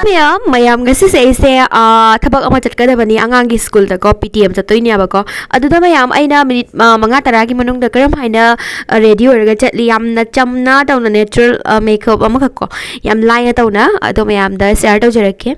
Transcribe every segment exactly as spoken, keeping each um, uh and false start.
ꯃꯌꯥꯝ, ꯃꯌꯥꯝ, ꯉꯁꯤꯁꯦ ꯑꯩꯁꯦ, ꯑ, ꯊꯕꯛ ꯑꯃ ꯆꯠꯀꯗꯕꯅꯤ, ꯑꯉꯥꯡꯒꯤ ꯁ꯭ꯀꯨꯜꯗꯀꯣ, ꯄꯤ ꯇꯤ ꯑꯦꯝ ꯆꯠꯇꯣꯏꯅꯦꯕꯀꯣ꯫ ꯑꯗꯨꯗ ꯃꯌꯥꯝ, ꯑꯩꯅ ꯃꯤꯅꯤꯠ, ꯑ, ꯃꯉꯥ ꯇꯔꯥꯒꯤ ꯃꯅꯨꯡꯗ ꯀꯔꯝ ꯍꯥꯏꯅ, ꯑ, ꯔꯦꯗꯤ ꯑꯣꯏꯔꯒ ꯆꯠꯂꯤ, ꯌꯥꯝꯅ ꯆꯝꯅ ꯇꯧꯅ, ꯅꯦꯆꯔꯦꯜ, ꯑ, ꯃꯦꯀꯞ ꯑꯃꯈꯛꯀꯣ, ꯌꯥꯝ ꯂꯥꯏꯅ ꯇꯧꯅ, ꯑꯗꯣ ꯃꯌꯥꯝꯗ ꯁꯤꯌꯥꯔ ꯇꯧꯖꯔꯛꯀꯦ꯫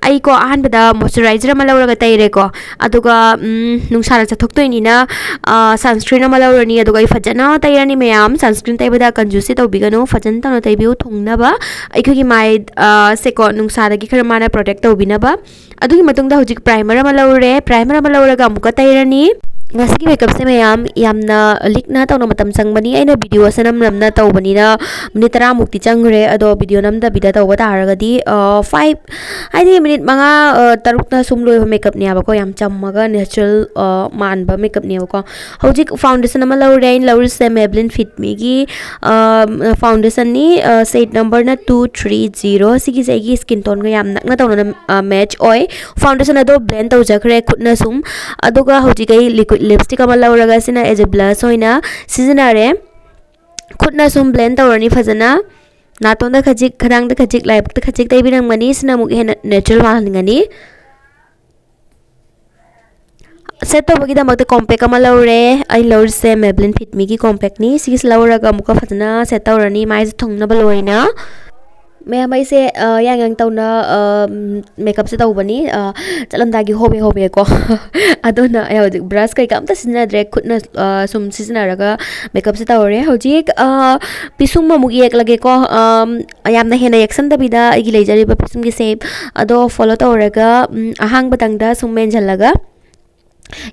ꯑꯩꯀꯣ, ꯑꯍꯥꯟꯕꯗ ꯃꯣꯏꯆꯔꯥꯏꯖꯔ ꯑꯃ ꯂꯧꯔꯒ ꯇꯩꯔꯦꯀꯣ, ꯑꯗꯨꯒ, ꯎꯝ, ꯅꯨꯡꯁꯥꯗ ꯆꯠꯊꯣꯛꯇꯣꯏꯅꯤꯅ, ꯑ, ꯁꯟꯁꯀ꯭ꯔꯤꯟ ꯑꯃ ꯂꯧꯔꯅꯤ, ꯑꯗꯨꯒ ꯑꯩ ꯐꯖꯅ ꯇꯩꯔꯅꯤ꯫ ꯃꯌꯥꯝ, ꯁꯟꯁꯀ꯭ꯔꯤꯟ ꯇꯩꯕꯗ ꯀꯟꯖꯨꯁꯤ ꯇꯧꯕꯤꯒꯅꯨ, ꯐꯖꯅ ꯇꯧꯅ ꯇꯩꯕꯤꯌꯨ, ꯊꯨꯡꯅꯕ꯫ ꯑꯩꯈꯣꯏꯒꯤ ꯃꯥꯏ, ꯑ, ꯁꯦꯀꯣ, ꯅꯨꯡꯁꯥꯗꯒꯤ ꯈꯔ ꯃꯥꯅ ꯄ꯭ꯔꯣꯇꯦꯛ ꯇꯧꯕꯤꯅꯕ꯫ ꯑꯗꯨꯒꯤ ꯃꯇꯨꯡꯗ ꯍꯧꯖꯤꯛ ꯄ꯭ꯔꯥꯏꯃꯔ ꯑꯃ ꯂꯧꯔꯦ, ꯄ꯭ꯔꯥꯏꯃꯔ ꯑꯃ ꯂꯧꯔꯒ ꯑꯃꯨꯛꯀ ꯇꯩꯔꯅꯤ꯫ ꯉꯁꯤꯒꯤ ꯃꯦꯀꯞꯁꯦ ꯃꯌꯥꯝ ꯌꯥꯝꯅ ꯂꯤꯛꯅ ꯇꯧꯅ ꯃꯇꯝ ꯆꯪꯕꯅꯤ, ꯑꯩꯅ ꯚꯤꯗꯤꯑꯣꯁꯦ ꯅꯝ ꯅꯝꯅ ꯇꯧꯕꯅꯤꯅ ꯃꯤꯅꯤꯠ ꯇꯔꯥꯃꯨꯛꯇꯤ ꯆꯪꯈ꯭ꯔꯦ꯫ ꯑꯗꯣ ꯚꯤꯗꯤꯑꯣ ꯅꯝꯗꯕꯤꯗ ꯇꯧꯕ ꯇꯥꯔꯒꯗꯤ, ꯑ, ꯐꯥꯏꯚ, ꯍꯥꯏꯗꯤ ꯃꯤꯅꯤꯠ ꯃꯉꯥ, ꯑ, ꯇꯔꯨꯛꯅ ꯁꯨꯝ ꯂꯣꯏꯕ ꯃꯦꯀꯞꯅꯦꯕꯀꯣ, ꯌꯥꯝ ꯆꯝꯃꯒ ꯅꯦꯆꯔꯦꯜ, ꯑ, ꯃꯥꯟꯕ ꯃꯦꯀꯞꯅꯦꯕꯀꯣ꯫ ꯍꯧꯖꯤꯛ ꯐꯥꯎꯟꯗꯦꯁꯟ ꯑꯃ ꯂꯧꯔꯦ, ꯑꯩꯅ ꯂꯧꯔꯤꯁꯦ Maybelline Fit Meꯒꯤ, ꯑ, ꯐꯥꯎꯟꯗꯦꯁꯟꯅꯤ, ꯑ, ꯁꯦꯠ ꯅꯝꯕꯔꯅ ꯇꯨ ꯊ꯭ꯔꯤ ꯖꯤꯔꯣ꯫ ꯁꯤꯒꯤꯁꯦ ꯑꯩꯒꯤ ꯁ꯭ꯀꯤꯟ ꯇꯣꯟꯒ ꯌꯥꯝ ꯅꯛꯅ ꯇꯧꯅꯅ, ꯑ, ꯃꯦꯠꯆ ꯑꯣꯏ꯫ ꯐꯥꯎꯟꯗꯦꯁꯟ ꯑꯗꯣ ꯕ꯭ꯂꯦꯟ ꯇꯧꯖꯈ꯭ꯔꯦ ꯈꯨꯠꯅ ꯁꯨꯝ꯫ ꯑꯗꯨꯒ ꯍꯧꯖꯤꯛ ꯑꯩ ꯂꯤꯀ꯭ꯋꯤꯠ ꯂꯤꯞꯁꯇꯤꯛ ꯑꯃ ꯂꯧꯔꯒ ꯁꯤꯅ as a blush ꯑꯣꯏꯅ ꯁꯤꯖꯤꯟꯅꯔꯦ꯫ ꯈꯨꯠꯅ ꯁꯨꯝ ꯕ꯭ꯂꯦꯟ ꯇꯧꯔꯅꯤ ꯐꯖꯅ꯫ ꯅꯥꯇꯣꯟꯗ ꯈꯖꯤꯛ, ꯈꯗꯥꯡꯗ ꯈꯖꯤꯛ, ꯂꯥꯏꯕꯛꯇ ꯈꯖꯤꯛ ꯇꯩꯕꯤꯔꯝꯒꯅꯤ꯫ ꯁꯤꯅ ꯑꯃꯨꯛ ꯍꯦꯟꯅ ꯅꯦꯆꯔꯦꯜ ꯃꯥꯜꯍꯟꯒꯅꯤ꯫ ꯁꯦꯠ ꯇꯧꯕꯒꯤꯗꯃꯛꯇ ꯀꯣꯝꯄꯦꯛ ꯑꯃ ꯂꯧꯔꯦ꯫ ꯑꯩ ꯂꯧꯔꯤꯁꯦ Maybelline Fit Meꯒꯤ ꯀꯣꯝꯄꯦꯛꯅꯤ꯫ ꯁꯤꯒꯤꯁꯦ ꯂꯧꯔꯒ ꯑꯃꯨꯛꯀ ꯐꯖꯅ ꯁꯦꯠ ꯇꯧꯔꯅꯤ, ꯃꯥꯏꯁꯦ ꯊꯨꯡꯅꯕ ꯂꯣꯏꯅ꯫ ꯃꯌꯥꯝ, ꯑꯩꯁꯦ, ꯑ, ꯌꯥꯡ ꯌꯥꯡ ꯇꯧꯅ, ꯑ, ꯃꯦꯀꯞꯁꯦ ꯇꯧꯕꯅꯤ꯫ ꯑ, ꯆꯠꯂꯝꯗꯥꯏꯒꯤ ꯍꯣꯕꯦ ꯍꯣꯕꯦꯀꯣ꯫ ꯑꯗꯨꯅ ꯑꯩ ꯍꯧꯖꯤꯛ ꯕ꯭ꯔꯁ ꯀꯩꯀꯥ ꯑꯝꯇ ꯁꯤꯖꯤꯟꯅꯗ꯭ꯔꯦ, ꯈꯨꯠꯅ, ꯑ, ꯁꯨꯝ ꯁꯤꯖꯤꯟꯅꯔꯒ ꯃꯦꯀꯞꯁꯦ ꯇꯧꯔꯦ꯫ ꯍꯧꯖꯤꯛ, ꯑ, ꯄꯤꯁꯨꯝ ꯑꯃꯨꯛ ꯌꯦꯛꯂꯒꯦꯀꯣ꯫ ꯑꯝ, ꯌꯥꯝꯅ ꯍꯦꯟꯅ ꯌꯦꯛꯁꯟꯗꯕꯤꯗ ꯑꯩꯒꯤ ꯂꯩꯖꯔꯤꯕ ꯄꯤꯁꯨꯝꯒꯤ ꯁꯦꯞ ꯑꯗꯣ ꯐꯣꯂꯣ ꯇꯧꯔꯒ, ꯎꯝ, ꯑꯍꯥꯡꯕ ꯇꯪꯗ ꯁꯨꯝ ꯃꯦꯟꯁꯤꯜꯂꯒ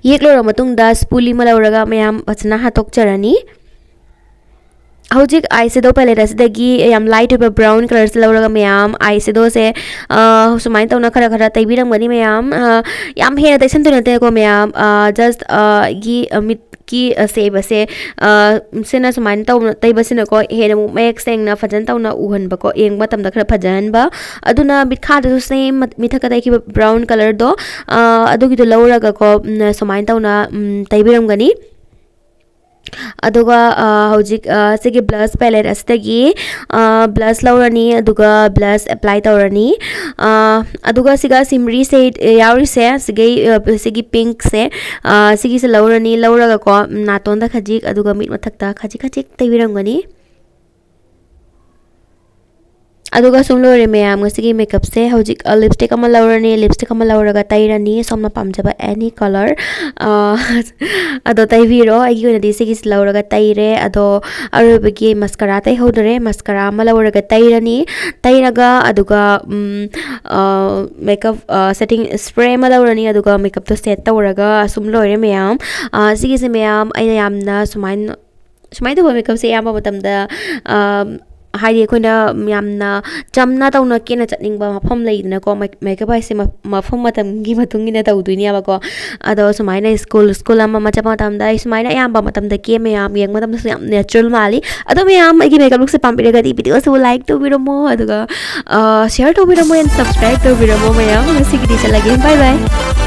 ꯌꯦꯛꯂꯣꯏꯔꯕ ꯃꯇꯨꯡꯗ ꯁ꯭ꯄꯨꯂꯤ ꯑꯃ ꯂꯧꯔꯒ ꯃꯌꯥꯝ ꯐꯖꯅ ꯍꯥꯠꯇꯣꯛꯆꯔꯅꯤ꯫ ꯍꯧꯖꯤꯛ ꯑꯥꯏ ꯁꯦꯗꯣ ꯄꯦꯂꯦꯠ ꯑꯁꯤꯗꯒꯤ ꯌꯥꯝ ꯂꯥꯏꯠ ꯑꯣꯏꯕ ꯕ꯭ꯔꯥꯎꯟ ꯀꯂꯔꯁꯦ ꯂꯧꯔꯒ ꯃꯌꯥꯝ ꯑꯥꯏ ꯁꯦꯗꯣꯁꯦ, ꯑ, ꯁꯨꯃꯥꯏꯅ ꯇꯧꯅ ꯈꯔ ꯈꯔ ꯇꯩꯕꯤꯔꯝꯒꯅꯤ ꯃꯌꯥꯝ꯫ ꯑ, ꯌꯥꯝ ꯍꯦꯟꯅ ꯇꯩꯁꯟꯗꯣꯏ ꯅꯠꯇꯦꯀꯣ ꯃꯌꯥꯝ꯫ ꯑ, just, ꯑ, ꯑꯩꯒꯤ, ꯑ, ꯃꯤꯠꯀꯤ, ꯑ, ꯁꯦꯞ ꯑꯁꯦ, ꯑ, ꯁꯤꯅ ꯁꯨꯃꯥꯏꯅ ꯇꯧꯅ ꯇꯩꯕꯁꯤꯅꯀꯣ ꯍꯦꯟꯅ ꯑꯃꯨꯛ ꯃꯌꯦꯛ ꯁꯦꯡꯅ ꯐꯖꯅ ꯇꯧꯅ ꯎꯍꯟꯕꯀꯣ, ꯌꯦꯡꯕ ꯃꯇꯝꯗ ꯈꯔ ꯐꯖꯍꯟꯕ꯫ ꯑꯗꯨꯅ ꯃꯤꯠꯈꯥꯗꯁꯨ ꯁꯦꯝ ꯃꯤꯊꯛꯇ ꯇꯩꯈꯤꯕ ꯕ꯭ꯔꯥꯎꯟ ꯀꯂꯔꯗꯣ, ꯑ, ꯑꯗꯨꯒꯤꯗꯣ ꯂꯧꯔꯒꯀꯣ, ꯎꯝ, ꯁꯨꯃꯥꯏꯅ ꯇꯧꯅ, ꯎꯝ, ꯇꯩꯕꯤꯔꯝꯒꯅꯤ꯫ ꯑꯗꯨꯒ ꯍꯧꯖꯤꯛ ꯁꯤꯒꯤ ꯕ꯭ꯂꯁ ꯄꯦꯂꯦꯠ ꯑꯁꯤꯗꯒꯤ ꯕ꯭ꯂꯁ ꯂꯧꯔꯅꯤ, ꯑꯗꯨꯒ ꯕ꯭ꯂꯁ ꯑꯦꯄ꯭ꯂꯥꯏ ꯇꯧꯔꯅꯤ꯫ ꯑꯗꯨꯒ ꯁꯤꯒ ꯁꯤꯝꯔꯤꯁꯦ ꯌꯥꯎꯔꯤꯁꯦ, ꯁꯤꯒꯤ ꯁꯤꯒꯤ ꯄꯤꯡꯛꯁꯦ, ꯁꯤꯒꯤꯁꯦ ꯂꯧꯔꯅꯤ꯫ ꯂꯧꯔꯒꯀꯣ, ꯅꯥꯇꯣꯟꯗ ꯈꯖꯤꯛ, ꯑꯗꯨꯒ ꯃꯤꯠ ꯃꯊꯛꯇ ꯈꯖꯤꯛ ꯈꯖꯤꯛ ꯇꯩꯕꯤꯔꯝꯒꯅꯤ꯫ ꯑꯗꯨꯒ ꯁꯨꯝ ꯂꯣꯏꯔꯦ ꯃꯌꯥꯝ, ꯉꯁꯤꯒꯤ ꯃꯦꯀꯞꯁꯦ꯫ ꯍꯧꯖꯤꯛ ꯂꯤꯞꯁꯇꯤꯛ ꯑꯃ ꯂꯧꯔꯅꯤ, ꯂꯤꯞꯁꯇꯤꯛ ꯑꯃ ꯂꯧꯔꯒ ꯇꯩꯔꯅꯤ, ꯁꯣꯝꯅ ꯄꯥꯝꯖꯕ ꯑꯦꯅꯤ ꯀꯂꯔ ꯑꯗꯣ ꯇꯩꯕꯤꯔꯣ꯫ ꯑꯩꯒꯤ ꯑꯣꯏꯅꯗꯤ ꯁꯤꯒꯤꯁꯤ ꯂꯧꯔꯒ ꯇꯩꯔꯦ꯫ ꯑꯗꯣ ꯑꯔꯣꯏꯕꯒꯤ ꯃꯁꯀꯔꯥ ꯇꯩꯍꯧꯗꯔꯦ, ꯃꯁꯀꯔꯥ ꯑꯃ ꯂꯧꯔꯒ ꯇꯩꯔꯅꯤ꯫ ꯇꯩꯔꯒ ꯑꯗꯨꯒ ꯃꯦꯀꯞ ꯁꯦꯇꯤꯡ ꯁ꯭ꯄ꯭ꯔꯦ ꯑꯃ ꯂꯧꯔꯅꯤ, ꯑꯗꯨꯒ ꯃꯦꯀꯞꯇꯣ ꯁꯦꯠ ꯇꯧꯔꯒ ꯁꯨꯝ ꯂꯣꯏꯔꯦ ꯃꯌꯥꯝ꯫ ꯁꯤꯒꯤꯁꯦ ꯃꯌꯥꯝ, ꯑꯩꯅ ꯌꯥꯝꯅ ꯁꯨꯃꯥꯏꯅ ꯁꯨꯃꯥꯏꯅ ꯇꯧꯕ ꯃꯦꯀꯞꯁꯦ ꯑꯌꯥꯝꯕ ꯃꯇꯝꯗ ꯍꯥꯏꯗꯤ ꯑꯩꯈꯣꯏꯅ ꯌꯥꯝꯅ ꯆꯝꯅ ꯇꯧꯅ ꯀꯦꯅ ꯆꯠꯅꯤꯡꯕ ꯃꯐꯝ ꯂꯩꯗꯅꯀꯣ꯫ ꯃꯦꯀꯞ ꯍꯥꯏꯁꯦ ꯃꯐꯝ ꯃꯇꯝꯒꯤ ꯃꯇꯨꯡ ꯏꯟꯅ ꯇꯧꯗꯣꯏꯅꯦꯕꯀꯣ꯫ ꯑꯗꯣ ꯁꯨꯃꯥꯏꯅ ꯁ꯭ꯀꯨꯜ ꯁ꯭ꯀꯨꯜ ꯑꯃ ꯑꯃ ꯆꯠꯄ ꯃꯇꯝꯗ ꯑꯩ ꯁꯨꯃꯥꯏꯅ ꯑꯌꯥꯝꯕ ꯃꯇꯝꯗ ꯀꯦ ꯃꯌꯥꯝ꯫ ꯌꯦꯡꯕ ꯃꯇꯝꯗꯁꯨ ꯌꯥꯝ ꯅꯦꯆꯔꯦꯜ ꯃꯥꯜꯂꯤ꯫ ꯑꯗꯣ ꯃꯌꯥꯝ, ꯑꯩꯒꯤ ꯃꯦꯀꯞ ꯂꯨꯛꯁꯦ ꯄꯥꯝꯕꯤꯔꯒꯗꯤ ꯚꯤꯗꯤꯑꯣꯁꯤꯕꯨ ꯂꯥꯏꯛ ꯇꯧꯕꯤꯔꯝꯃꯣ, ꯑꯗꯨꯒ ꯁꯤꯌꯔ ꯇꯧꯕꯤꯔꯝꯃꯣ, ꯑꯦꯟ ꯁꯕꯁꯀ꯭ꯔꯥꯏꯕ ꯇꯧꯕꯤꯔꯝꯃꯣ ꯃꯌꯥꯝ꯫ ꯉꯁꯤꯒꯤꯗꯤ ꯆꯠꯂꯒꯦ, ꯕꯥꯏ ꯕꯥꯏ꯫